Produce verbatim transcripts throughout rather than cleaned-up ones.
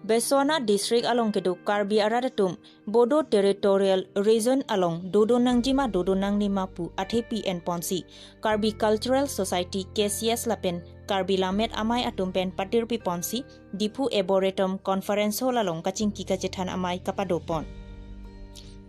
Biswanath District along kedo Karbi arat atum Bodo Territorial Region along dodun nangjima dodun nangnema pu athepi enponsi Karbi Cultural Society, K C S lapen Karbi Lammet Amei atum pen patirpiponsi Diphu Arboretum Conference Hall along kachingki kachethan amei kapadopon.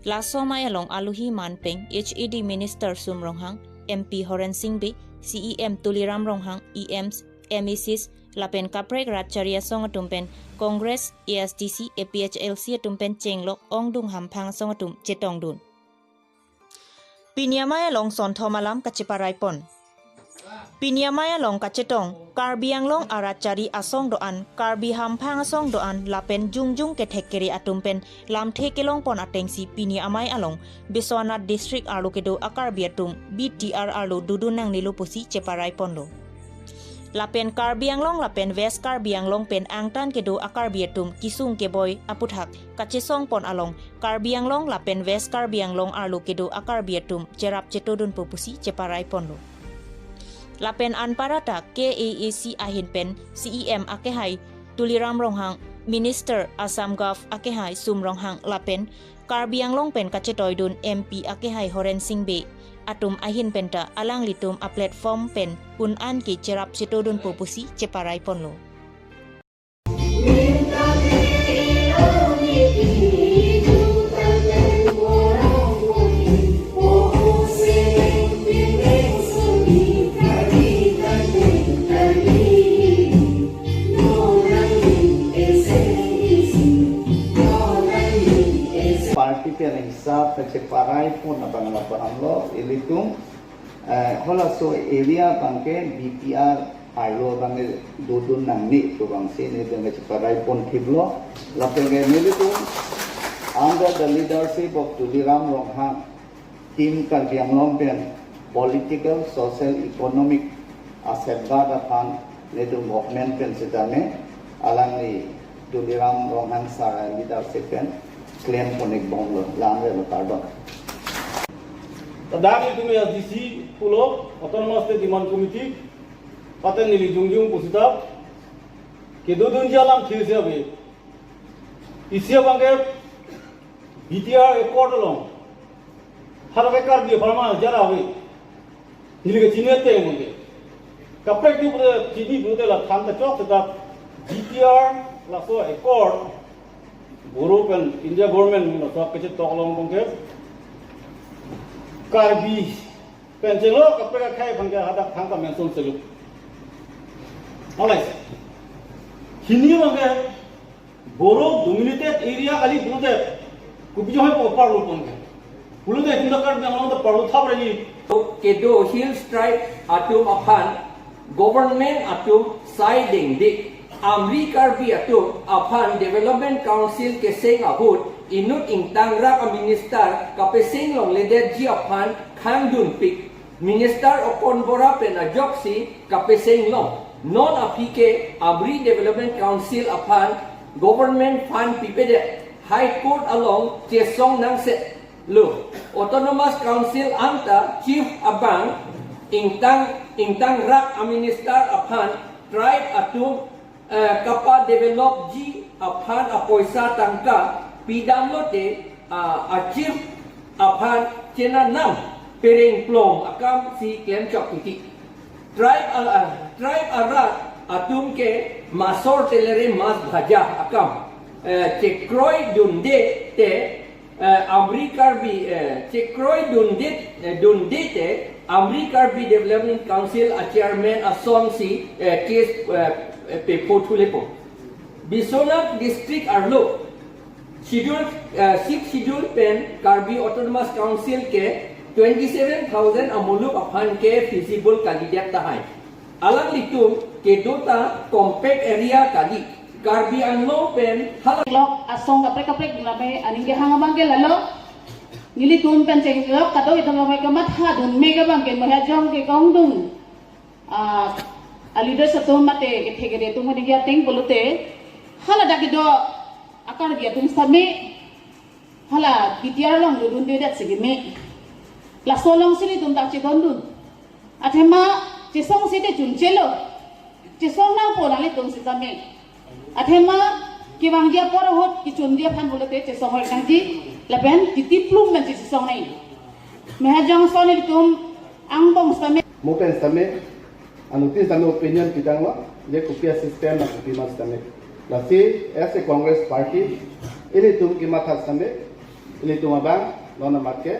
Laso amei along aluhi manpeng H A D Minister Sum Ronghang, M P Horen Sing Bey, C E M Tuliram Ronghang, E Ms, M A Cs lapen kaprek rat chari asong atum pen Congress, A S D C, A P H L C atum pen chenglok ongdung hamphang asong atum chetongdun. Pini amei along sonthom alam kacheparaipon. Pini amei along kachetong Karbi Anglong arat chari asong do-an, Karbi hamphang asong do-an lapen jongjong kethek kere atum pen lamthe kelongpon atengsi pini amei along Biswanath District arlo kedo a-Karbi atum B T R arlo dodun nangnelo pusi cheparaiponlo. Lapen Karbi Anglong lapen West Karbi Anglong pen angtan kedo a-Karbi atum kesung keboi aputhak kachesongpon along Karbi Anglong lapen West Karbi Anglong arlo kedo a-Karbi atum cherap chetodunpo pusi cheparaiponlo. Lapen anparta K A A C ahin pen C E M akehai Tuliram Ronghang, Minister Assam Gov akehai Sum Ronghang lapen Karbi Anglong pen kachetoidun M P akehai Horen Sing Bey atum ahin penta alanglitum a-platform pen un-an ke cherap chetodunpo pusi cheparaiponlo. Party pen hisap kacheparaipon abang lapu-an lo, ilitum, eh, halaso area abangke B T R arlo abangke dodun nangne pu abangsi nelitum kacheparaipon thiplo. Lapen ke nelitum under the leadership of Tuliram Ronghang, Team Karbi Anglong pen political, social, economic a-safeguard aphan nelitum government pen setame alangli Tuliram Ronghang sir leadership pen klempon-ikbomlo, lamre lo, kardom. Ladak nelitum A S D C pulo, Autonomous State Demand Committee, paten neli jongjong pusitap kedodunji alam thirsi ave. Isi abangke B T R Accord along, hala ke Karbi apharman ajat ave. Neli kachini ateng abangke, kaprek tu pulote chini pulote la than ta chok seta B T R laso accord Boro pen India government laso kachetok along abangke Karbi pen chelo kaprek akhei aphan ke hadak thangta mention selo. Alai, hini abangke Boro dominated area kali pulote kopi jonghe po parlo ponke. Pulote itum ta Karbi Anglong ta parlo thap regi. Kedo Hills Tribe atum aphan government atum sai dengdik. Amri Karbi atum aphan Development Council keseng ahut inut ingtangrak a-minister kapeseng longledetji aphan khangdunpik. Minister Okon Bora pen ajoksi kapeseng long. Non aphi ke Amri Development Council aphan government fund pipedet. High Court along chesong nangsetlo. Autonomous Council anta chief abang ingtang, ingtangrak a-minister aphan tribe atum, eh, kapa-developji aphan apoisa tangka pidamlote, ah, a-chief aphan chenanam perengplong akamsi klemchok titi. Tribe a, ah, tribe arat atum ke masor telere mas bhaja akam, eh, chekroidunde te, eh, Amri Karbi, eh, chekroidunde, eh, dunde te Amri Karbi Development Council a-chairman asonsi, eh, case, eh, eh, pepho thulepo. Biswanath District arlo Schedule, eh, Sixth Schedule pen Karbi Autonomous Council ke twenty seven thousand amuluk aphan ke feasible kalidet tahai. Alanglitum kedo ta compact area kali. Karbi Anglong pen hala lok asong kaprek kaprek lame aning kehang abangke lalo. Nelitum pen chenglok kado itum lame kamathadun me ke abangke mahajong ke kongdung. Ah, a-leaders atum mate kethe kere atum aning ateng pulote, hala dak kedo a-Karbi atum sitame hala B T R along dodundedet sitame, laso alongsi nelitum dak chedondun. Athema chesong site chunchelo. Chesong nangpo nanglitum sitame. Athema Kevangji apor ahut kechunji aphan pulote chesong-oi nangji, lapen kitiplum pen chesong nai. Mahajong ason ilitum angbong sitame. Mo pen sitame, anuttin sitame opinion pitanglo, je kopi a-system na kopi ma sitame. Lasi, as a Congress party, ilitum kematha sitame, ilitum abang, non amat ke,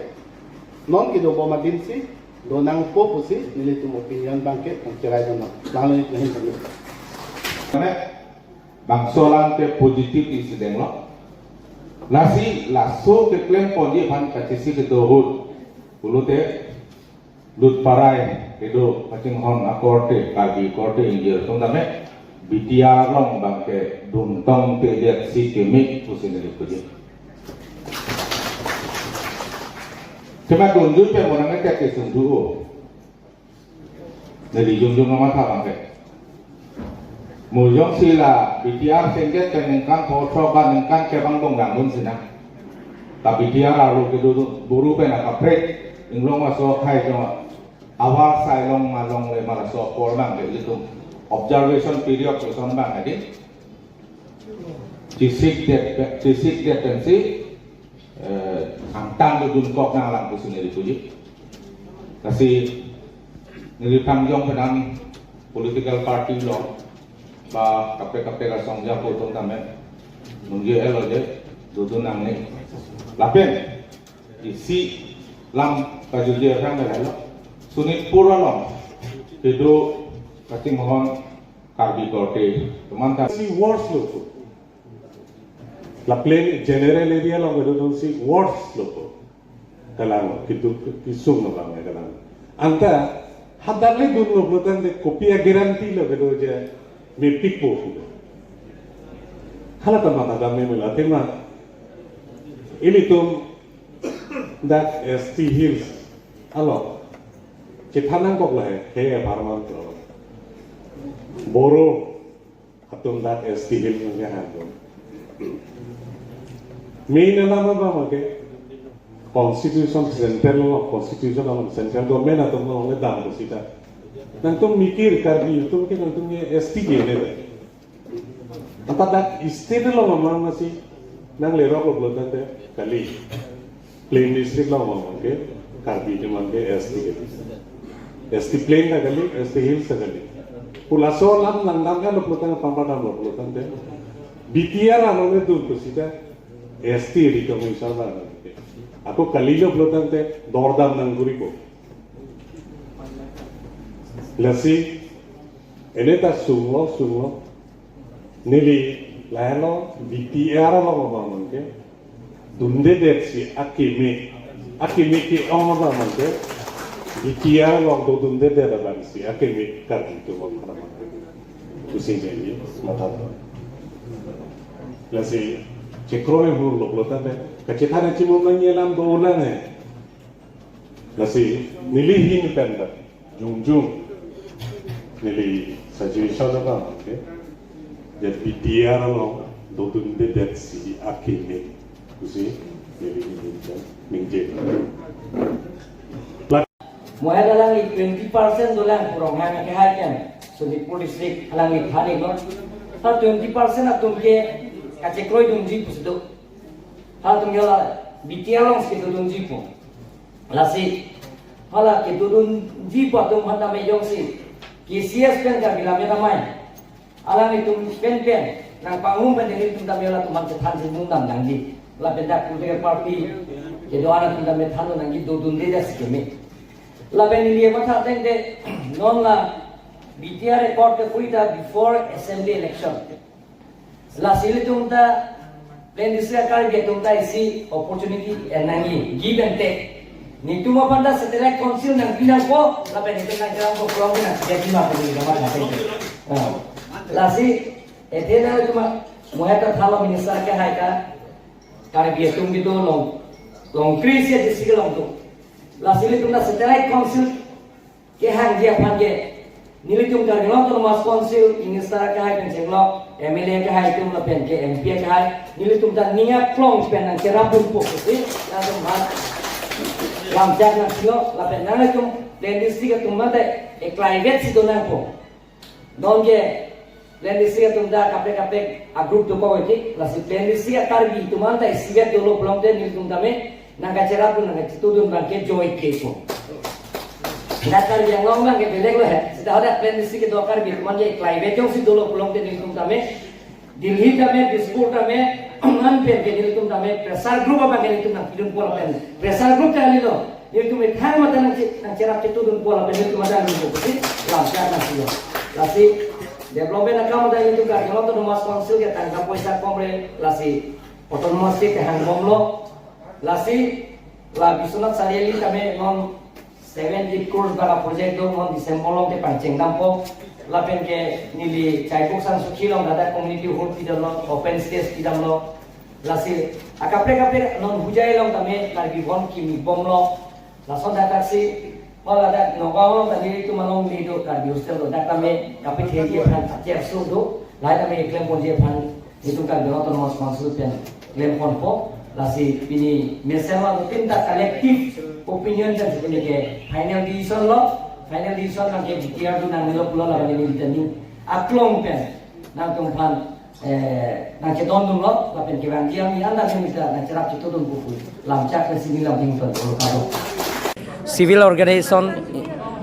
non kedobom adim si, do nangpo pusi, nelitum opinion abang ke, nangcheraidunlo. Langlo nelitum ahin sitame. Kami, bangso alam ke positive incident lo. Lasi, laso keklem ponji aphan kachisi kedo ahut. Pulote, Lutparai kedo kachinghon akorte, Karbi korte ingjir atum tame, B T R along abang ke duntong te det si keme pusi neli puji. Kema dunjui pen mo nangketek ke sungdu o. Neli jongjong amatha abang ke. Mo jongsi la B T R sengket pen ningkan kosok ba ningkan kebang dong dangdun sinang. Ta B T R arlo kedodun buru pen akaprek inglong aso akhai jong avar sai long ma longle ma laso apor abang ke ilitum observation period koson abang adi. Chisik det, chisik det pensi, eh, angtan dodun kok nanglang pusi neli puji. Lasi neli kangjong penang political party lo, ba kaprek kaprek asong ajapo atum tame, nungje elo je, dodun nangne. Lapen, isi lam kajuje rang lo, Sonitpur along, kedo kachinghon Karbi korte, teman kan. Si worse lo tu. La plain general area along kedodun si worse lo tu. Kalang, kitu, kisung lo bang kalang. Anta, hadak le dunlo pulote kopi a-guarantee lo kedo je mepikpo. Hala ta matha dam meme la tema. Ilitum dak S T Hills along. Chethan nangkok lahai, he aparman to. Boro atum dak S T Hill nangkehang atum. Main alam abang ke constitution central lo, constitution along central government atum along le dam ko sita. Nangtum mikir Karbi atum ke nangtum ke S T ke ne. Anta dak state along amang masi nanglerok lo pulote kali. Plain district along amang ke Karbi atum ke S T ke. S T plain ta kali, S T hills ta kali. Pu laso alam langdam kan lo pulote pampadam lo pulote. B T R along le dun tu sita S T recognition ta kali. Ako kalilo pulote dordam nang guri ko. Lasi, ene ta sunglo, sunglo. Neli lahelo B T R along abang ke dundedet si akeme, akeme ke-ong abang ke B T R along dodundedet abang si akeme Karbi atum abang ke. Pusi neli matha. Lasi chekroi hur lo pulote kachethan chimum nangji alam do ulang he. Lasi neli ahin pen ta jongjong neli suggestion abang ke, je B T R along dodundedet si akeme pusi neli ahin pen ningje. Mo hai alangli twenty percent dolang pu Ronghang akehai pen Sonitpur district alangli than-iklo. Ha twenty percent atum ke kachekroidunji pusi do. Halatum ke la B T R along si dodunji pu. Lasi, hala kedodunji pu atum aphan tame jongsi K C S pen Karbi Lammet Amei alanglitum penpen nangpangrum pen nelitum tame latum aphan chethan si mungdam nangji. Lapen dak political party kedo-an atum tame than nangji dodundedet si keme. Lapen neli matha ateng te non la B T R record kepu ta before assembly election. Lasi ilitum ta Plain District Karbi atum ta isi opportunity en nangji, give and take. Netum aphan ta satellite council nangpi nangpo, lapen netum nangcherappo, pulang nangpi nangpo, pulang nangpi nangpo. Ah. Lasi, athe nangtum mo hai ta thalo minister akehai ta, Karbi atum kedo along, along kri isi district along do. Lasi ilitum ta satellite council kehangji aphan ke, nelitum Karbi Anglong Autonomous Council minister akehai pen chenglok, M L A akehai atum lapen ke M P akehai, nelitum ta ning aklong pen nangcherapdunpo pusi, latum aphan lamchak nangchilo, lapen nanglitum Plain District atum mate eklaivet si do nangpo. Non ke Plain District atum ta kaprek kaprek a-group dokok oi tik, lasi Plain District a-Karbi atum anta isivet dolo pulote nelitum tame nangkacherap nangkachetudun abangke joy ke po. Nang Karbi Anglong abangke beleg lo he. Seta hadak Plain District kedo Karbi atum anta climate jongsi dolo pulote nelitum tame Delhi tame, Dispur tame, man pen ke nelitum tame pressure group abangke nelitum nangpidunpo lapen pressure group ta kalilo. Nelitum methang mata nangche-, nangcherap chetudunpo lapen nelitum mata nelitum pusi lamchak nangpilo. Lasi development akam mata nelitum Karbi Anglong Autonomous Council ke tangka poisa komre, lasi autonomous ke kehang bomlo. Lasi la Biswanath Chariali tame non seven eight crores bala project do, non December along ke pangcheng dampo. Lapen ke neli Chaibuk Sangsukhi along ladak community hall pidamlo, open space pidamlo. Lasi akaprek kaprek non Hojai along tame Karbi Bhavan kimi bomlo. Lason dak taksi, wala dak Nagaon along tame nelitum along le do Karbi hostel do, dak tame kapithe ji aphan acher so do, lahai tame klem ponji aphan nelitum Karbi Anglong Autonomous Council pen klem ponpo. Lasi pini mesen ma tin ta collective opinion pen pini ke final decision lo, final decision abangke B T R do nangnelo pulo lapen neli ta ning aklong pen nangtum aphan, eh, nangchedondunlo, lapen kevangji ami anda pen ta nangcherap chetudunpo pu lamchak pen sini lam ding pen pulo kado. Civil organization,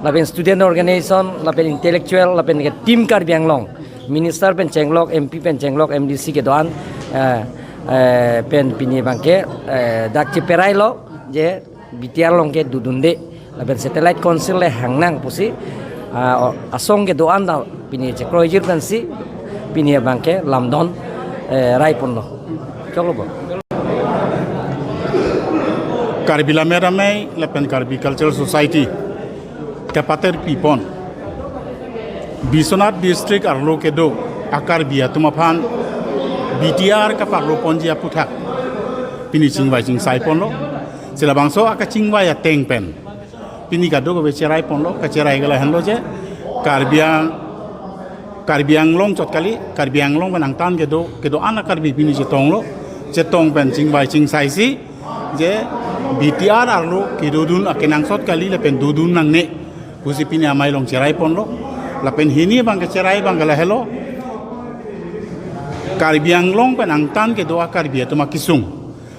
lapen student organization, lapen intellectual, lapen ke Team Karbi Anglong, Minister pen chenglok, M P pen chenglok, M D C kedo-an, eh, eh, pen pini abangke, eh, dak cheperailo je B T R along ke dodunde, lapen Satellite Council le hangnang pusi, ah, o-, asong kedo-an ta pini chekroijir pensi pini abangke lamdon, eh, rai ponlo. Choklo bo. Karbi Lammet Amei lapen Karbi Cultural Society kepater pipon Biswanath District arlo kedo a-Karbi atum aphan B T R kaparlo ponji aputhak pini chingvai chingsai ponlo. Sila bangso akachingvai ateng pen pini kadokave cherai ponlo, kacherai ke lahenlo je Karbi Ang-, Karbi Anglong chot kali, Karbi Anglong pen angtan kedo, kedo-an a-Karbi pini chetonglo, chetong pen chingvai chingsaisi je B T R arlo kedodun akenangsot kali lapen dodun nangne pusi pini amei along cherai ponlo. Lapen hini abangke cherai abangke lahelo, Karbi Anglong pen angtan kedo a-Karbi atum akesung,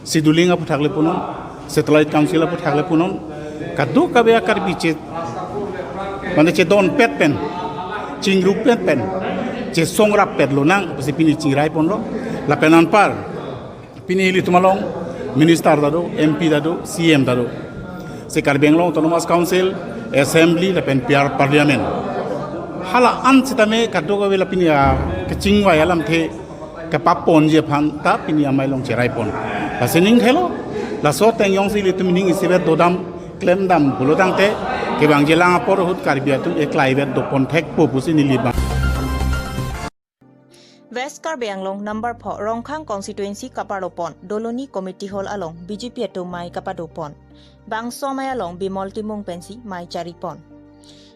scheduling aputhak le punon, Satellite Council aputhak le punon, kadokave a-Karbi che, mane chedonpet pen, chingrupet pen, chesongrappet lonang pusi pini chingrai ponlo. Lapen anpar pini ilitum along Minister ta do, M P ta do, C M ta do, si Karbi Anglong Autonomous Council, Assembly lapen P R Parliament, hala-an sitame kadokave la pini akachingvai alamthe kepaponji aphan ta pini amei along cherai pon. Lasi ning thelo, laso ateng jongsi ilitum ning isivet dodam klemdam pulo tangte, kevangjilang apor ahut Karbi atum eklaivet dopon thekpo pusi neli bang. West Karbi Anglong number pho Rongkhang constituency kaparlo pon Doloni Committee Hall along B J P atum mei kapado pon. Bangso amei along Bimol Timung pensi mei chari pon.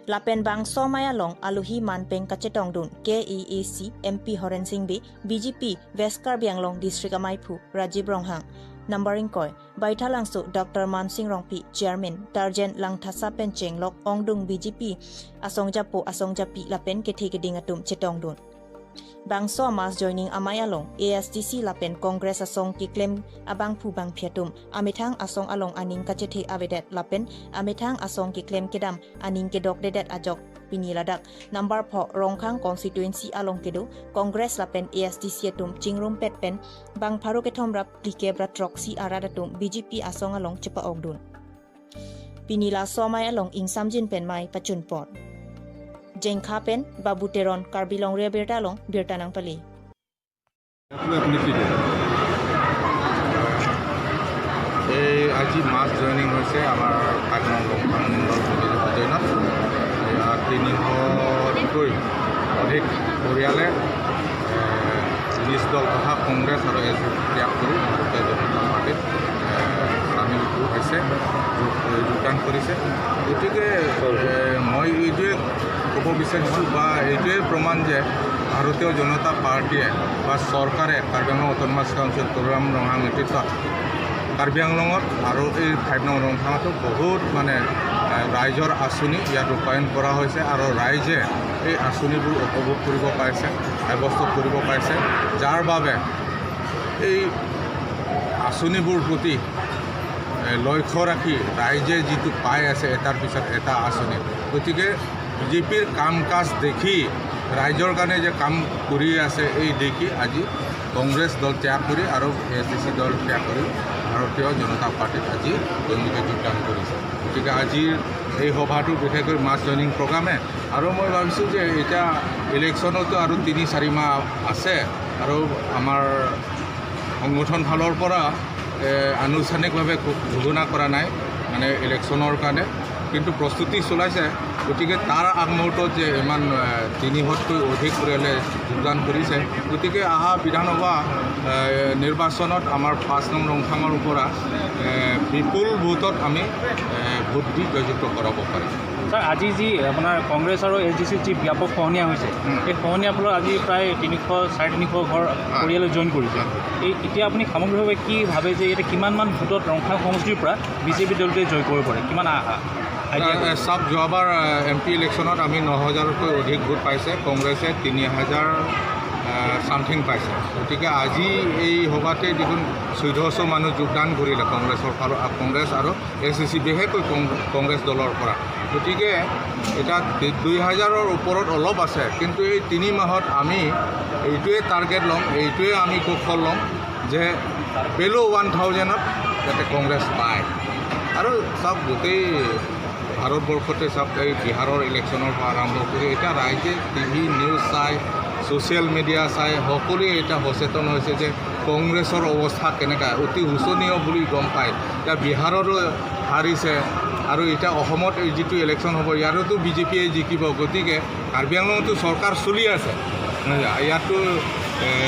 Lapen bangso amei along alohi manpeng kachetongdun K A A C M P Horensing Bey, B J P West Karbi Anglong District ameiphu Rajib Ronghang, number ingkoi, Baithalangso Doctor Mansing Rongpi, Chairman, Tarjen Langthasa pen chenglok ongdung B J P asong japo asong japi lapen kethe keding atum chetongdun. Bangso a-mass joining amei along A S D C lapen Congress asong keklem abangphu bangphi atum amethang asong along aning kachethe avedet lapen amethang asong keklem kedam aning kedokdedet ajok pini ladak number pho Rongkhang constituency along kedo Congress lapen A S D C atum chingrumpet pen bang pharo kethom ra phlikep ra throksi arat atum B J P asong along chepa-okdun. Pini laso amei along ingsamjin pen mei pachun pon. Jengkha pen Babu Teron, Karbi Longri Abirta along birta nangpale. আপুনি, আপুনি কি কয়? এই আজি মাছ জইনিং হৈছে আমাৰ কাৰ্বি আংলং মণ্ডল কমিটিৰ অধীনত। ইয়াত তিনিশতকৈ অধিক পৰিয়ালে, এ, নিজ দল তথা কংগ্ৰেছ আৰু এছ ডি পি ত্যাগ কৰি ভাৰতীয় জনতা পাৰ্টিত, এ, চামিল হৈছে, যোগ-, যোগদান কৰিছে। গতিকে, এ, মই এইটোৱে ক'ব বিচাৰিছোঁ বা এইটোৱে প্ৰমাণ যে ভাৰতীয় জনতা পাৰ্টীয়ে বা চৰকাৰে কাৰ্বি আংলং অট'নমাছ কাউন্সিল তুলিৰাম ৰংহাং নেতৃত্বত কাৰ্বি আংলঙত আৰু এই ফাইভ নং ৰংহাঙতো বহুত মানে, এ, ৰাইজৰ আঁচনি ইয়াত ৰূপায়ণ কৰা হৈছে আৰু ৰাইজে এই আঁচনিবোৰ উপভোগ কৰিব পাৰিছে। সাব্যস্ত কৰিব পাৰিছে, যাৰ বাবে এই আঁচনিবোৰ প্ৰতি এ, লক্ষ্য ৰাখি ৰাইজে যিটো পাই আছে এটাৰ পিছত এটা আঁচনি, গতিকে বিজেপিৰ কাম কাজ দেখি, ৰাইজৰ কাৰণে যে কাম কৰি আছে, এই দেখি আজি কংগ্ৰেছ দল ত্যাগ কৰি আৰু এ আই চি চি দল ত্যাগ কৰি ভাৰতীয় জনতা পাৰ্টিত আজি তেওঁলোকে যোগদান কৰিছে। গতিকে আজিৰ এই সভাটো বিশেষকৈ মাছ জইনিং প্ৰগ্ৰামে, আৰু মই ভাবিছোঁ যে এতিয়া ইলেকশ্যনতো আৰু তিনি চাৰি মাহ আছে আৰু আমাৰ সংগঠন ফালৰ পৰা এ, আনুষ্ঠানিকভাৱে ঘো- ঘোষণা কৰা নাই, মানে ইলেকশ্যনৰ কাৰণে, কিন্তু প্ৰস্তুতি চলাইছে। গতিকে তাৰ আগমুহূৰ্তত যে ইমান এ, তিনিশতকৈ অধিক পৰিয়ালে যোগদান কৰিছে, গতিকে অহা বিধানসভা এ, নিৰ্বাচনত আমাৰ পাঁচ নং ৰংখাঙৰ পৰা এ, বিপুল ভোটত আমি এ, ভোট দি জয়যুক্ত কৰাব পাৰিম। ছাৰ, আজি যি আপোনাৰ কংগ্ৰেছ আৰু এ আই চি চিৰ যি ব্যাপক খহনীয়া হৈছে, উম। এই খহনীয়াৰ ফলত আজি প্ৰায় তিনিশ, চাৰে তিনিশ ঘৰ, হয়। পৰিয়ালে জইন কৰিছে। হয়। এই এতিয়া আপুনি সামগ্ৰিকভাৱে কি ভাবে যে ইয়াতে কিমানমান ভোটত ৰংখাং সমষ্টিৰ পৰা বিজেপি দলটোৱে জয় কৰিব পাৰে? কিমান আ-, আ-, আইডিয়া? এ, এ, চাওক, যোৱাবাৰ এ, এম পি ইলেকশ্যনত আমি ন হাজাৰতকৈ অধিক ভোট পাইছে, কংগ্ৰেছে তিনি হাজাৰ এ, ছামথিং পাইছে। গতিকে আজি এই সভাতে দেখোন চৈধ্যশ মানুহ যোগদান কৰিলে কংগ্ৰেছৰ ফালৰ, আ, কংগ্ৰেছ আৰু এ আই চি চি, বিশেষকৈ কং- কংগ্ৰেছ দলৰ পৰা। গতিকে এতিয়া দু- দুই হাজাৰৰ ওপৰত অলপ আছে, কিন্তু এই তিনি মাহত আমি এইটোৱে টাৰ্গেট ল'ম, এইটোৱে আমি কৌশল ল'ম যে বিল' ওৱান থাউজেণ্ডত যাতে কংগ্ৰেছ পায়। আৰু চাওক, গোটেই ভাৰতবৰ্ষতে চাওক, এই বিহাৰৰ ইলেকশ্যনৰ পৰা আৰম্ভ কৰি এতিয়া ৰাইজে টি ভি নিউজ চাই, ছ'চিয়েল মিডিয়া চাই, সকলোৱে এতিয়া সচেতন হৈছে যে কংগ্ৰেছৰ অৱস্থা কেনেকা, অতি শোচনীয় বুলি গম পায়। এতিয়া বিহাৰতো হাৰিছে আৰু এতিয়া অসমত এই যিটো ইলেকশ্যন হ'ব, ইয়াৰোতো বি জে পিয়ে জিকিব। গতিকে কাৰ্বি আংলঙতো চৰকাৰ চলি আছে। নহয় জানো? ইয়াতো, এ,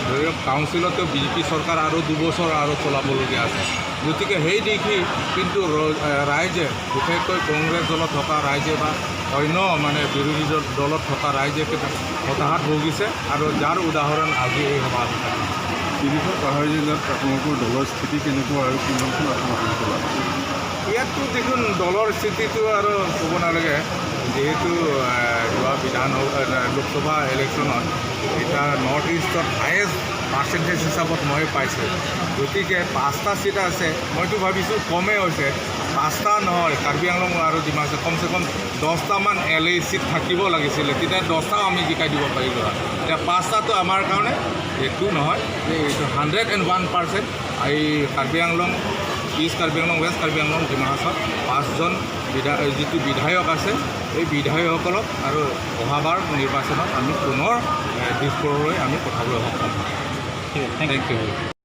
ধৰি লওক, কাউন্সিলতো বি জে পি চৰকাৰ আৰু দুবছৰ আৰু চলাবলগীয়া আছে। গতিকে সেই দেখি কিন্তু ৰ-, এ, ৰাইজে, বিশেষকৈ কংগ্ৰেছ দলত থকা ৰাইজে বা অন্য, মানে, বিৰোধী দল-, দলত থকা ৰাইজে কিন্তু হতাশাত ভুগিছে আৰু যাৰ উদাহৰণ আজি এই সভাত। তিনিশ পাৰ হৈ যোৱাত আপোনালোকৰ দলৰ স্থিতি কেনেকুৱা আৰু কিমানখন আসন আপোনালোকে লাভ কৰিব? ইয়াততো দেখোন দলৰ স্থিতিটো আৰু ক'ব নালাগে, যিহেতু, এ, যোৱা বিধান, এ, লোকসভা ইলেকশ্যনত এতিয়া নৰ্থ ইষ্টত হায়েষ্ট পাৰ্চেণ্টেজ হিচাপত মই পাইছোঁ। গতিকে পাঁচটা ছিট আছে, মইতো ভাবিছোঁ কমেই হৈছে, পাঁচটা নহয়, কাৰ্বি আংলং আৰু ডিমা হাছাও কমচে কম দহটামান এল এ ছিট থাকিব লাগিছিলে, তেতিয়া দহটাও আমি জিকাই দিব পাৰিলোঁ হয়। এতিয়া পাঁচটাটো আমাৰ কাৰণে একো নহয়, এইটো হাণ্ড্ৰেড এণ্ড ওৱান পাৰ্চেণ্ট এই কাৰ্বি আংলং, ইষ্ট কাৰ্বি আংলং, ৱেষ্ট কাৰ্বি আংলং, ডিমা হাছাও পাঁচজন বিধা-, যিটো বিধায়ক আছে, এই বিধায়কসকলক আৰু অহাবাৰ নিৰ্বাচনত আমি পুনৰ, এ, দিছপুৰলৈ আমি পঠাবলৈ সক্ষম হ'ম। ঠিক আছে, থেংক ইউ।